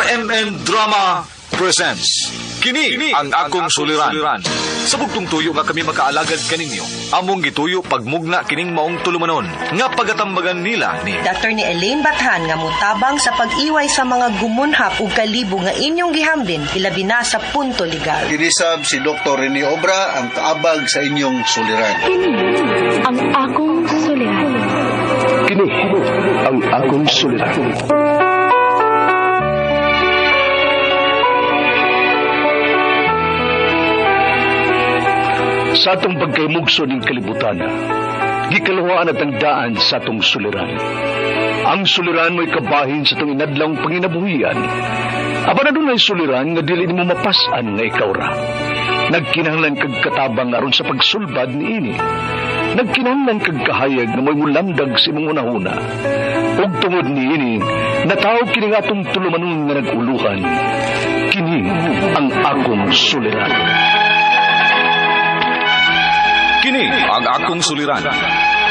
RMN Drama presents Kini ang akong suliran. Sa bugtong tuyo nga kami makaalagad kaninyo, among gituyo pagmugna kining maong tulumanon nga pagatambagan nila ni Dr. ni Elaine Bathan nga mutabang sa pag-iway sa mga gumunhap ug kalibo nga inyong gihambin ilabi na sa punto legal. Kinisab si Dr. Rene Obra ang kaabag sa inyong suliran. Kini ang akong suliran. Kini ang akong suliran. Sa atong pagkaymugso ning kalibutan, gikaluhaan at ang daan sa atong suliran. Ang suliran mo'y kabahin sa atong inadlawng panginabuhian. Apan adunay suliran nga dili nimo mapas-an nga ikaw ra. Nagkinahanglan kag katabang aron sa pagsulbad niini. Nagkinahanglan kag kahayag nga mo'y mulamdag sa imong hunahuna. Ug tungod niini, natawag kini nga atong tulumanon nga nag-uluhan. Kini ang akong suliran. Kini ang akong suliran.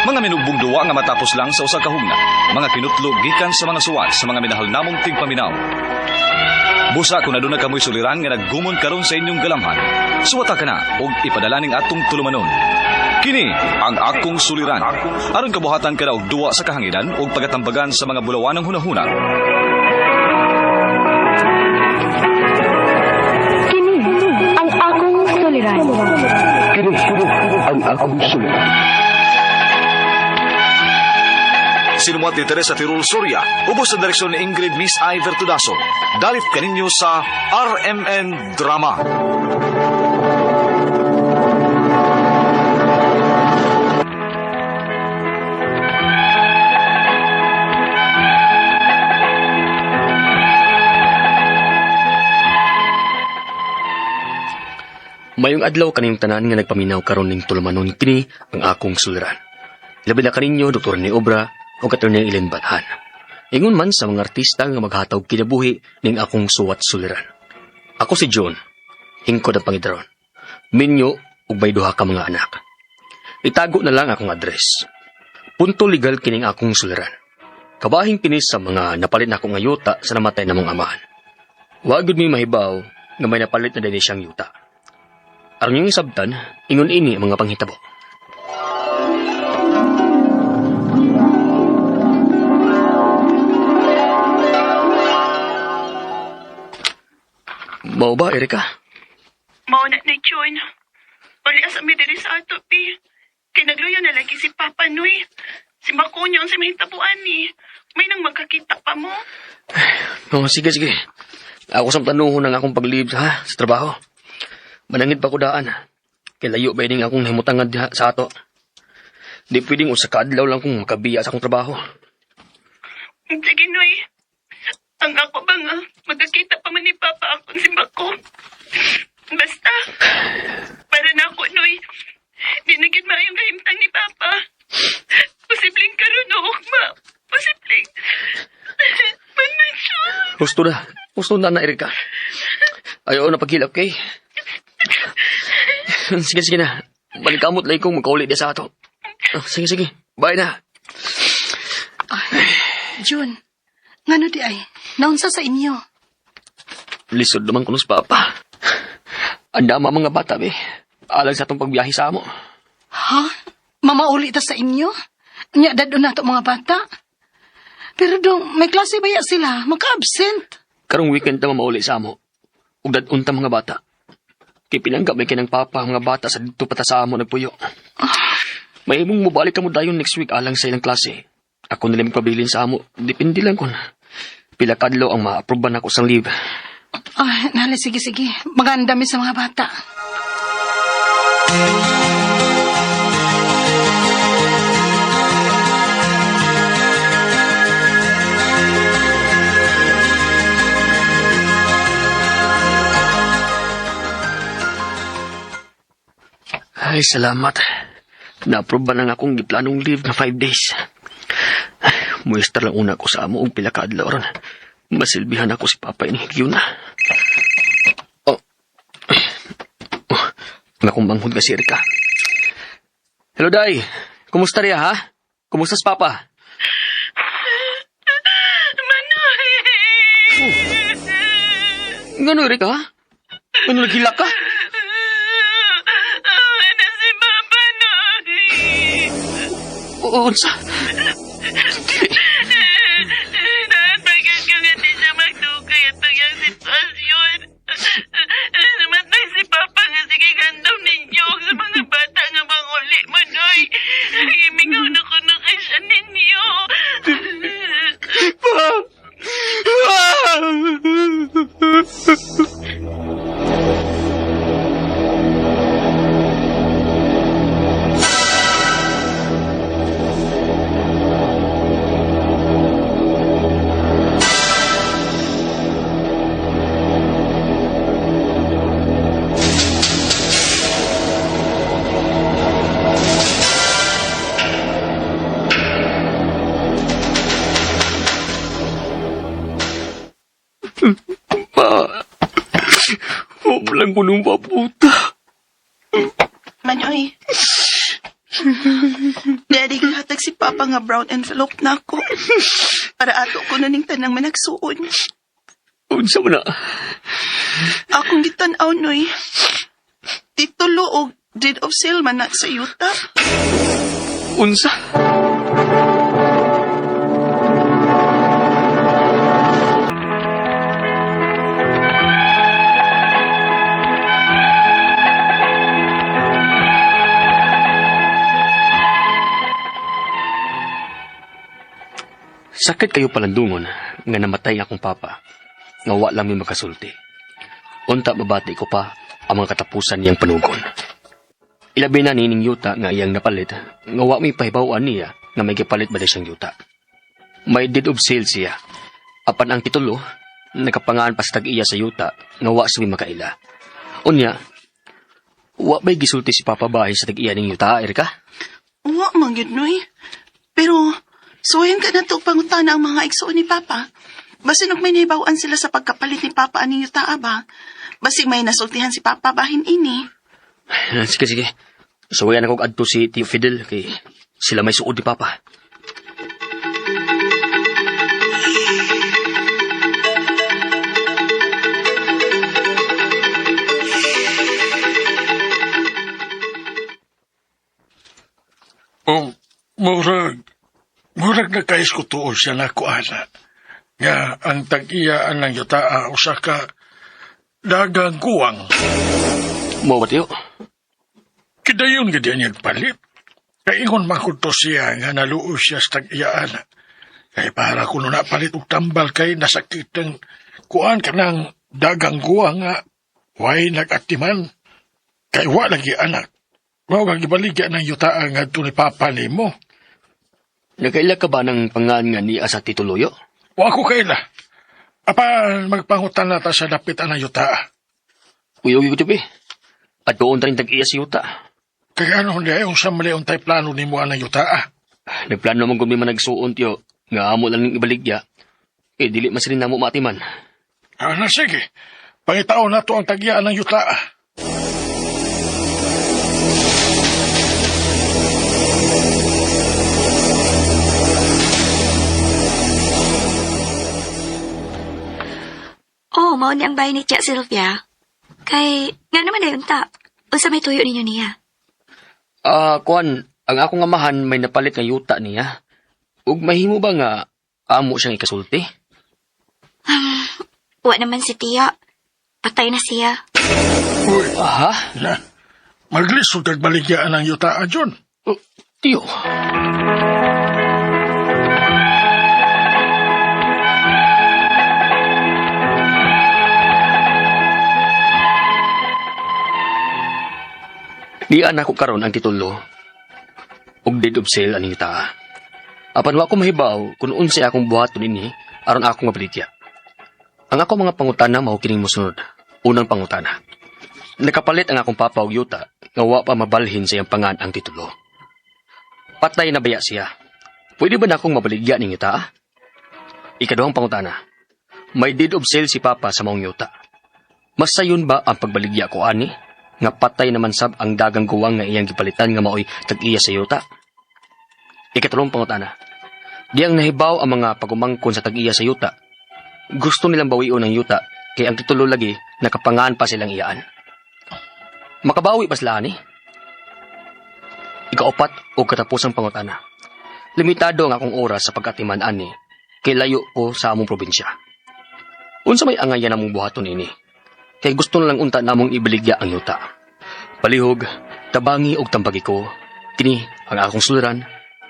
Mga minugbong duwa nga matapos lang sa usa ka hugna. Mga kinutlo gikan sa mga suwat sa mga minahal namong tigpaminaw. Busa kung aduna kamoy suliran nga naggumon karon sa inyong galamhan, suwata ka na og ipadala ning atong tulumanon. Kini ang akong suliran. Aron kabuhatan ka na og duwa sa kahanginan og pagatambagan sa mga bulawanang hunahuna. Kini ang akong suliran. Kini ang akong suliran. Sinumat ni Teresa Tirul Soria, ubos sa direksyon ni Ingrid Miss I. Vertudaso. Dalip kaninyo sa RMN Drama. Mayong adlaw kaning tanan nga nagpaminaw karon ning tulumanon kini ang akong suliran. Labi na kaninyo Dr. Rene Obra o Attorney Elaine Bathan. Ingon man sa mga artista nga maghatag kinabuhi ning akong suwat suliran. Ako si John, hingkod ang pangidaron. Minyo ug may duha ka mga anak. Itago na lang akong address. Punto legal kining akong suliran. Kabahing kini sa mga napalit nako nga yuta sa namatay namong amahan. Wa gud mi mahibaw nga may napalit na dinhi siyang yuta. Aron yung sabtan, ingon ini ang mga panghitabo. Mao ba, Erika? Mao na ni John. Uli asa mi diri sa ato, pi. Kay nagluya na lagi si Papa Noy. Si Makonyo ang si mahitabuan ni. May nang magkakita pa mo. Oh, sige, sige. Ako sa tanuhon ang akong pag-leave ha, sa trabaho. Manangit pa ko daan. Kay layo ba ining akong himutangan diha sa ato. Di pwedeng usa ka adlaw lang kung makabiya sa akong trabaho. Sige, Noy. Ang ako ba nga, magkakita pa man ni Papa akong si Mako. Basta, para na ako, Noy. Di na gid maayong kahimtang ni Papa. Posibleng karon o ugma. Posibleng. Man siya. Gusto na. Gusto na na, Erika. Ayaw na paghilap kay. Sige, sige na. Balikamot lang kong magkauli di sa ato. Oh, sige, sige. Bye na. June, ngano di ay? Naunsa sa inyo? Lisod naman kuno sa papa. Ang dama mga bata, be. Alang sa atong pagbiyahe sa amo. Ha? Mamauli ta sa inyo? Nya dadto na to mga bata? Pero dong, may klase ba ya sila? Maka-absent. Karong weekend ta mamauli sa amo. Ug dad-on ta mga bata. Kay pinanggap may kinang papa ang mga bata sa dito pa ta sa amo nagpuyo. May imong mobalik ka mo dayon next week alang sa ilang klase. Ako nila magpabilin sa amo. Depende lang kun pila kadlaw ang ma-approve nako sang leave. Ay, nali, sige, sige. Maganda mi sa mga bata. Ay, salamat. Na-approve ba lang akong giplanong leave na 5 days. Muestra lang una ko sa amo og pila ka adlaw ron. Masilbihan ako si Papa ini higyo na. Oh. Oh, nga akong manghod ka si Erika. Hello, Day. Kumusta riya, ha? Kumusta si Papa? Manoy! Ngano, Erika? Ano naghilak ka? Ano si Papa, Noy? Unsa? Naatbagan ko nga di siya magdugay at ang sitwasyon. Namatay si Papa nga sige gandom ninyo sa mga bata nga manguli mo, Noy. Gimingaw na ko na kay siya ninyo. Pa! Pa! Huwag lang ko nung paputa. Manoy. Daddy, gihatag si Papa nga brown envelope na ako. Para ato ko na ning tanang managsuon. Unsa man na? Akong gitan-aw, Noy. Titulo og deed of sale man na sa yuta. Unsa? Sakit kayo palandungon nga namatay akong papa nga wa lang mi makasulti. Unta mabati ko pa ang mga katapusan niyang panugon. Ilabi na nining yuta nga iyang napalit nga wa mi pahibaw-an niya nga may gipalit ba siyang yuta. May deed of sale siya. Apan ang titulo nakapangaan pa sa tag-iya sa yuta nga wa sa mi makaila. Unya, wa ba'y gisulti si Papa bahay sa tag-iya ning yuta, Erika? Wa man gyud, Noy. Pero suwayan ka na to pangutana ang mga igsoon ni Papa. Basin og may nahibaw-an sila sa pagkapalit ni Papa aning yuta ba? Basig may nasultihan si Papa bahin ini. Sige, sige. Suwayan ako adto si Tio Fidel kay sila may suod ni Papa. Oh, murag nakaiskutuon siya na ko, ana. Nga ang tag-iyaan ng yutaa usa ka dagang kuwang. Mo ba, Tio? Kidayon gid niya palit. Kaingon man ko to siya nga naluo siya sa tag-iyaan. Kay para kuno na palit og tambal kay nasakit ang kuan kanang dagang guwang nga way nag-atiman. Kay wa lagi anak. Mao nga gibaligya ng yutaa ngadto ni Papa nimo. Nakaila ka ba ng pangan nga niya sa tituloyo? Wa ko kaila. Apan magpangutan na ta sa dapit ang yutaa. Uyogi ko, Tio, eh. At doon ta rin tag-iya sa yuta. Kaya ano hindi ay unsa man untay plano nimo anang yutaa. Nagplano man kung may managsuon, Tiyo, nga amo lang ning ibaligya. Eh, dili man sila namo matiman. Ana sige. Pangitaon nato ang tag-iya ng yutaa. Oh, mao ni ang bahay ni Tia Sylvia. Kay, nga naman na ta. Unsa may tuyo ninyo niya? Kuan, ang akong amahan may napalit nga yuta niya. Ug mahimo ba nga amo siyang ikasulti? Wa naman si Tia. Patay na siya. Uy, Aha? na. Maglisod kag baligyaan ang yutaa, John. Oh, Tiyo. Di anak ko karon ang titulo ug deed of sale aning yutaa. Apan wa ko mahibaw kung unsay akong buhaton ini aron akong mabaligya. Ang ako mga pangutana mao kining mosunod. Unang pangutana. Nakapalit ang akong papa og yuta nga wa pa mabalhin sa iyang pangan ang titulo. Patay na baya siya. Pwede ba na akong mabaligya ning yuta? Ikaduhang pangutana. May deed of sale si Papa sa maong yuta. Mas sayon ba ang pagbaligya ko ani? Nga patay naman sab ang dagang guwang nga iyang gipalitan nga maoy tag-iya sa yuta. Ikatulong pangutana. Diyang nahibaw ang mga pagumangkon sa tag-iya sa yuta. Gusto nilang bawion ang yuta Kay ang titulo lagi, nakapangan pa silang iyaan. Makabawi pa sila ani? Ikaupat o katapusang pangutana. Limitado ang akong oras sa pag-atiman ani, kay layo ko sa among probinsya. Unsa may angayan namong buhaton ini? Kay gusto na lang unta namong ibaligya ang yuta. Palihog, tabangi og tambagi ko, kini ang akong suliran,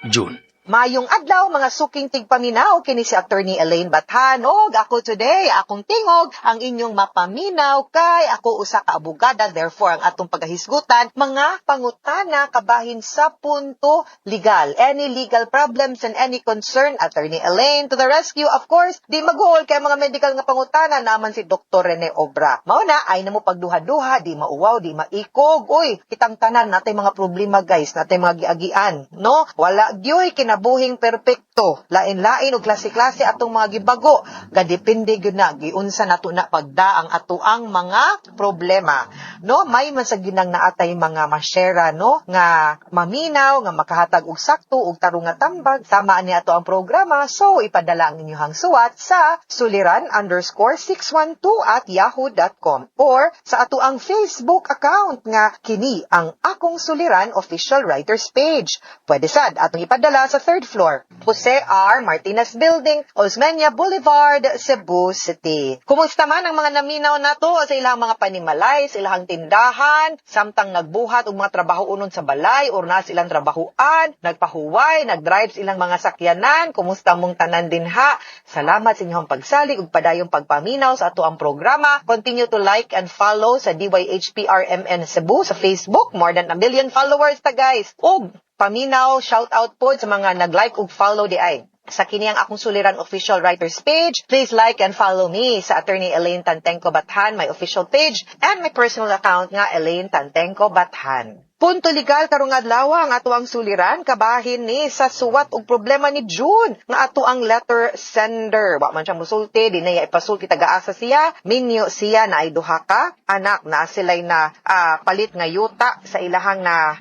June. Mayong adlaw, mga suking tigpaminaw, kini si Attorney Elaine Bathan. Og ako today, akong tingog ang inyong mapaminaw kay ako usa ka abogada. Therefore, ang atong pagahisgutan mga pangutana kabahin sa punto legal. Any legal problems and any concern, Attorney Elaine to the rescue. Of course, di maghuol kay mga medical nga pangutana naman si Dr. Rene Obra. Mao na ay namo pagduha-duha, di mauwaw, di maikog. Uy, kitang tanan natay mga problema, guys, natay mga giagian, no? Wala gyoy kinabuhing perpekto. Lain-lain og klase-klase atong mga gibago. Gadepende gyud na giunsa nato na pagda ang atoang mga problema. No, may man sa ginang naatay mga masyera, no, nga maminaw, nga makahatag og sakto og tarong nga tambag sama ani ato ang programa. So ipadala ang inyong suwat sa suliran_612@yahoo.com or sa ato ang Facebook account nga kini ang Akong Suliran Official Writers Page. Pwede sad atong ipadala sa third floor, Jose R. Martinez Building, Osmeña Boulevard, Cebu City. Kumusta man ang mga naminaw nato sa ilang mga panimalay, sa ilang tindahan, samtang nagbuhat og mga trabaho unon sa balay or na ilang trabahoan, nagpahuway, nagdrive sa ilang mga sakyanan? Kumusta mong tanan dinha? Salamat sa inyong pagsalig ug padayong pagpaminaw sa ato ang programa. Continue to like and follow sa DYHPRMN Cebu sa Facebook. More than a million followers ta, guys. Ug paminaw, shout out po sa mga nag-like ug follow di ay sa kini ang Akong Suliran Official Writers Page. Please like and follow me sa Attorney Elaine Tantengco Bathan, my official page, and my personal account nga Elaine Tantengco Bathan. Punto legal karong adlaw ang ato ang suliran kabahin ni sa suwat og problema ni June nga ato ang letter sender. Wa man siya musulti, di na iya ipasulti, taga-asa siya. Minyo siya na ay duha ka anak na sila'y na palit nga yuta sa ilahang na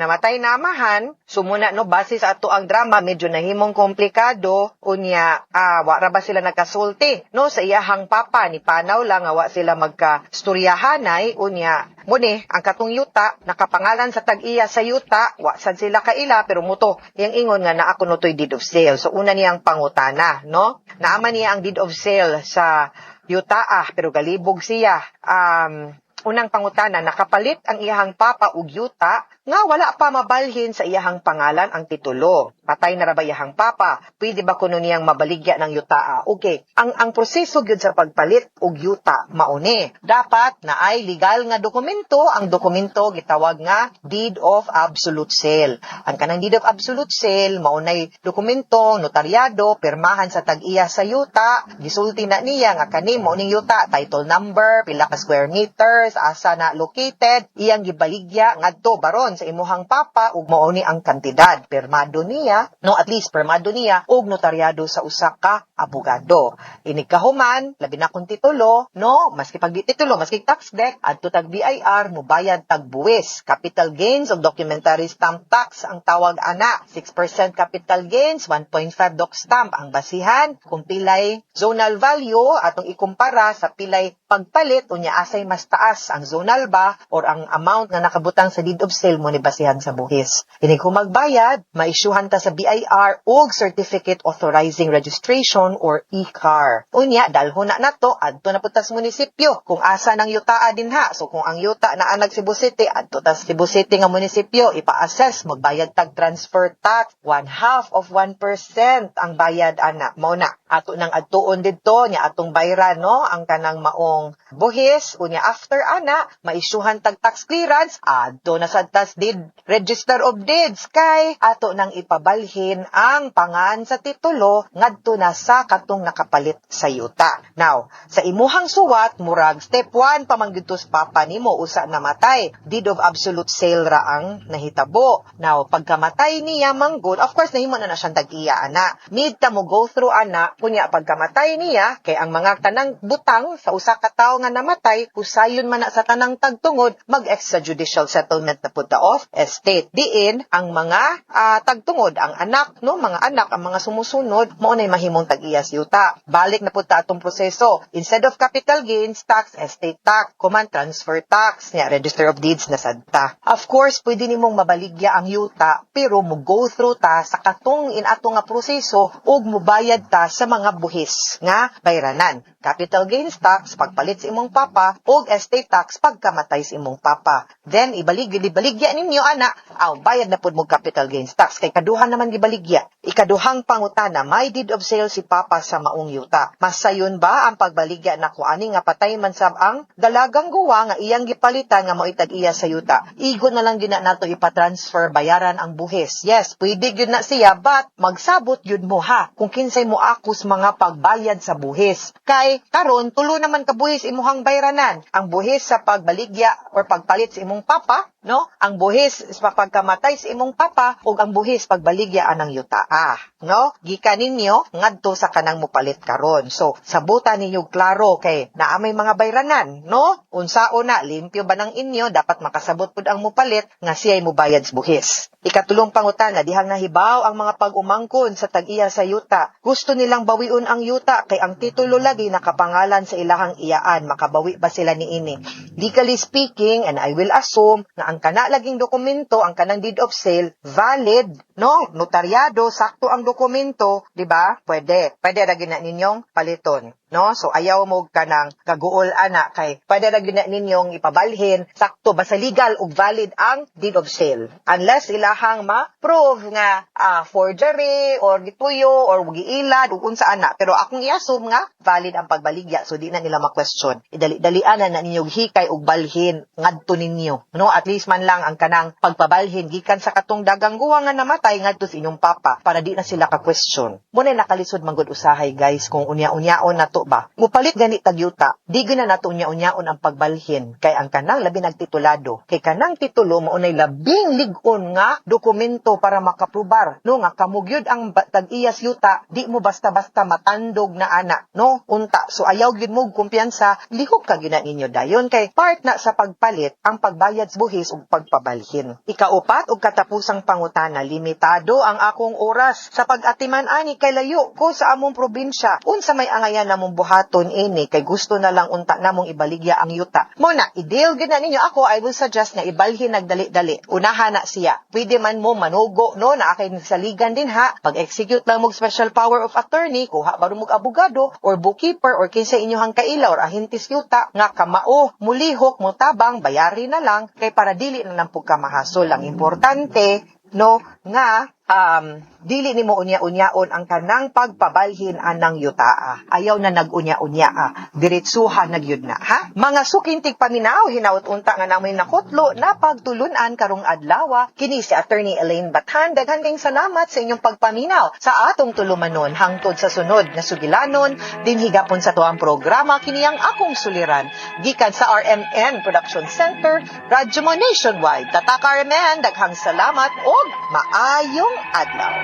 namatay na amahan. Sumuna, no, base sa ato ang drama, medyo nahimong komplikado unya wa ra ba sila nagkasulti, no, sa iyahang papa ni panaw lang nga wa sila magka-storyahanay. Unya muni ang katong yuta nakapangalan sa tag-iya sa yuta, wa sad sila kaila, pero muto yang ingon nga naa kuno to'y deed of sale. So una niyang pangutana, no, naama niya ang deed of sale sa yuta, pero galibog siya. Unang pangutana, nakapalit ang iyahang papa og yuta nga wala pa mabalhin sa iyahang pangalan ang titulo. Patay na ra ba iyahang papa? Pwede ba kuno niyang mabaligya ng yuta? Okay. Ang proseso gyud sa pagpalit og yuta mauni. Dapat na ay legal nga dokumento, ang dokumento gitawag nga deed of absolute sale. Ang kanang deed of absolute sale maunay dokumento notaryado, pirmahan sa tag-iya sa yuta, gisulti na niya nga kani mao ning yuta, title number, pila ka square meters, asa na located, iyang gibaligya ngadto baron sa imuhang papa ug mao ni ang kantidad. Pirmado niya, no, at least pirmado niya ug notaryado sa usa ka abogado. Inig kahuman, labi na kung titulo, no, maski pag di titulo, maski tax dec, adto tag BIR, mubayad tag buwis. Capital gains of documentary stamp tax ang tawag ana. 6% capital gains, 1.5 doc stamp ang basihan. Kung pilay zonal value atong ikumpara sa pilay pagpalit, unya asay mas taas, ang zonal ba or ang amount nga nakabutang sa deed of sale mo ni basihan sa buhis. Inig humagbayad, maisyuhan ta sa BIR og Certificate Authorizing Registration or eCAR. Unya, dalhon na nato adto na pud ta sa munisipyo kung asa nang yutaa dinha. So kung ang yuta naa nag Cebu City, adto ta sa Cebu City nga munisipyo, ipa-assess, magbayad tag transfer tax, 0.5% ang bayad ana. Mao na ato nang adtuon didto nya atong bayran, no, ang kanang maong buhis. Unya after ana, maisyuhan tag tax clearance, adto na sad tas deed register of deeds kay ato nang ipabalhin ang pangan sa titulo ngadto na sa katong nakapalit sa yuta. Now, sa imuhang suwat, murag step 1 pa man gyud sa papa nimo usa namatay. Deed of absolute sale ra ang nahitabo. Now, pagkamatay niya manggod, of course nahimo na na siyang tag-iya ana. Need ta mo go through ana, kunya pagkamatay niya kay ang mga tanang butang sa usa ka tawo nga namatay, husayon man na sa tanang tagtungod, mag extrajudicial settlement na pud ta of estate. Diin ang mga tagtungod, ang anak, no, mga anak, ang mga sumusunod, mao nay mahimong tag-iya sa yuta. Balik na pud ta atong proseso. Instead of capital gains tax, estate tax, kuman transfer tax, nya register of deeds na sad ta. Of course, pwede nimong mabaligya ang yuta, pero mo go through ta sa katong inato nga proseso ug mubayad ta sa mga buhis nga bayranan. Capital gains tax pagpalit sa imong papa ug estate tax pagkamatay sa imong papa. Then ibaligya ninyo ana, aw bayad na pud mo capital gains tax kay kaduha naman gibaligya. Ikaduhang pangutana, may deed of sale si papa sa maong yuta. Masayon ba ang pagbaligya nako ani nga patay man sab ang dalagang guwa nga iyang gipalitan nga mo'y tag-iya sa yuta? Igo na lang gyud na nato ipa-transfer, bayaran ang buhis. Yes, pwede gyud na siya, but magsabot gyud mo ha kung kinsay mo akos mga pagbayad sa buhis. Kay karon tulo naman ka buhis imuhang bayranan. Ang buhis sa pagbaligya or pagpalit sa imong papa, no? Ang buhis sa pagkamatay sa imong papa ug ang buhis pagbaligya anang yuta. No? Gikan ninyo ngadto sa kanang mopalit karon. So, sabutan ninyo klaro kay naa may mga bayranan, no? Unsaon na, limpyo ba ng inyo, dapat makasabot pud ang mopalit nga siya'y mobayad sa buhis. Ikatulong pangutana, dihang nahibaw ang mga pag-umangkon sa tag-iya sa yuta. Gusto nilang bawion ang yuta kay ang titulo lagi nakapangalan sa ilahang iyaan. Makabawi ba sila niini? Legally speaking, and I will assume nga ang kana laging dokumento, ang kanang deed of sale, valid, no? Notaryado, sakto ang dokumento, di ba? Pwede. Pwede ra gyud na ninyong paliton, no? So ayaw mo kanang kaguol ana kay pwede ra gyud na ninyong ipabalhin, sakto basta legal ug valid ang deed of sale. Unless ilahang ma-prove nga forgery or gituyo or giilad ug unsa ana, pero akong i-assume nga valid ang pagbaligya, so di na nila ma-question. Idali-dalian na na ninyo hikay ug balhin ngadto ninyo, no? At least man lang ang kanang pagpabalhin gikan sa katong dagang guwa nga namatay ngadto sa inyong papa para di na sila ka-question. Muna nakalisod man gud usahay, guys, kung unya-unyaon nato ba. Mupalit gani tag yuta, di gyud na nato unya-unyaon ang pagbalhin kay ang kanang labi nagtitulado. Kay kanang titulo mao nay labing lig-on nga dokumento para makaprubar, no, nga kamo gyud ang tag-iyas yuta, di mo basta-basta matandog na ana, no? Unta, so ayaw gyud mo kumpiyansa, lihok ka gyud na ninyo dayon kay part na sa pagpalit ang pagbayad sa buhis ug pagpabalhin. Ikaupat ug katapusang pangutana, limitado ang akong oras sa pag-atiman ani kay layo ko sa among probinsya. Unsa may angayan namong buhaton ini kay gusto na lang unta namong ibaligya ang yuta? Mo na, ideal gyud na ninyo, ako I will suggest nga ibalhin nagdali-dali. Unahan na siya. Pwede man mo manugo, no, na kay saligan din ha. Pag-execute lang mo special power of attorney, kuha ba mo abogado or bookkeeper or kinsa inyohang kaila or ahintis yuta nga kamao mulihok mo tabang, bayari na lang kay para dili na lang pud ka mahasol. Ang importante, no, nga dili nimo unya-unyaon ang kanang pagpabalhin anang yutaa. Ayaw na nag-unya-unya. Diretsuhan na gyud na, ha? Mga suking tigpaminaw, hinaut unta nga namoy nakutlo na pagtulunan karong adlaw. Kini si Attorney Elaine Bathan. Daghan kayong salamat sa inyong pagpaminaw sa atong tulumanon hangtod sa sunod na sugilanon dinhi gapon sa tuang programa, kini ang Akong Suliran, gikan sa RMN Production Center, Radyo Mo Nationwide. Tatak RMN, daghang salamat og maayong adlaw.